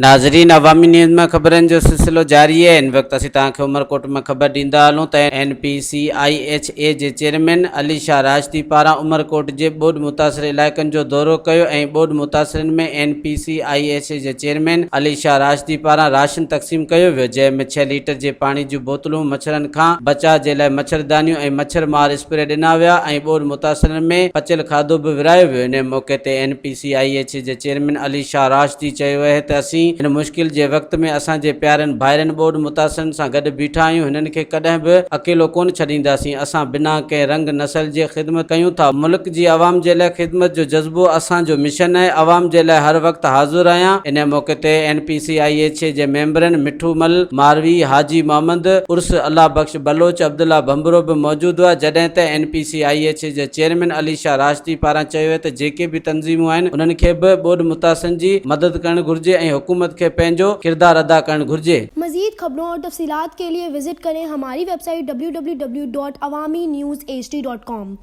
ناظرين عوامي نيوز مان خبرن جو سلسلو جاري آهي هن وقت اسين توهان کي عمرڪوٽ مان خبر ڏيندا هلون ته N P C I H A جي چيئرمين علي شاهه راشدي پاران عمرڪوٽ جي ٻوڏ متاثر علائقن جو دورو ڪيو ۽ ٻوڏ متاثرن ۾ N P C I H A جي چيئرمين علي شاهه راشدي پاران راشن تقسيم ڪيو ويو جنهن ۾ ڇهه ليٽر جي پاڻي جون بوتلون مڇرن کان بچاء جي لاء مڇردانيون ۽ مڇر مار اسپري ڏنا ويا ۽ ٻوڏ متاثرن ۾ پچيل کاڌو به ورهايو ويو انهي موقعي تي N P C I H A جي چيئرمين علي شاهه راشدي چيو اهي ته اسين هن مشڪل جي وقت ۾ اسان جي پيارن ڀائرن ٻوڏ متاثرن سان گڏ بيٺا آهيون هنن کي ڪڏهن به اڪيلو ڪونه ڇڏينداسين اسان بنا ڪنهن رنگ نسل جي خدمت ڪيون ٿا ملڪ جي عوام جي لاء خدمت جو جذبو اسان جو مشن آهي عوام جي لاء هر وقت حاضر آهيان انهي موقعي تي N P C I H A جي ميمبرن مٺو مل ماروي حاجي محمد عرس الله بخش بلوچ عبدالله ڀنڀرو به موجود هئا جڏهن ته N P C I H A جي چيئرمين علي شاهه راشدي پاران چيو ويو ته جيڪي به تنظيمون آهن انهن کي به ٻوڏ متاثرن جي مدد ڪرڻ گهرجي ۽ حڪومت کي پنهنجو ڪردار ادا ڪرڻ گهرجي. مزيد خبرون اور تفصيلات کے لئے وزٽ ڪرين ھماري website W W W dot Awami news H D dot com.